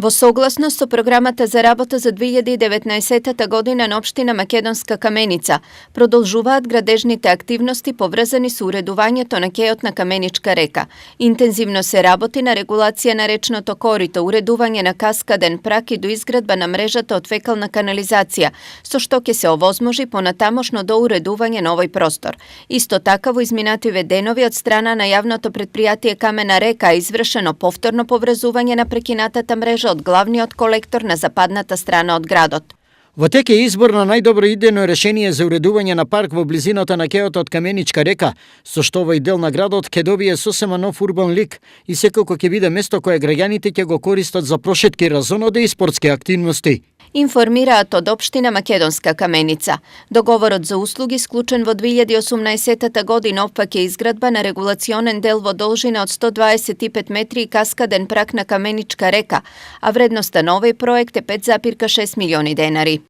Во согласност со програмата за работа за 2019 година на општина Македонска Каменица, продолжуваат градежните активности поврзани со уредувањето на кејот на Каменичка река. Интензивно се работи на регулација на речното корито, уредување на каскаден прак и доизградба на мрежата од фекална канализација, со што ќе се овозможи понатамошно до уредување на овој простор. Исто така во изминативе денови од страна на јавното претпријатие Камена река е извршено повторно поврзување на прекинатата мрежа од главниот колектор на западната страна од градот. Во тек е избор на најдобро идејно решение за уредување на парк во близината на кејот од Каменичка река, со што овој дел на градот ќе добие сосема нов урбан лик и секако ќе биде место кое граѓаните ќе го користат за прошетки, разоноди и спортски активности. Информираат од општина Македонска Каменица. Договорот за услуги склучен во 2018 година опфаќа изградба на регулационен дел во должина од 125 метри и каскаден прак на Каменичка река, а вредноста на овој проект е 5,6 милиони денари.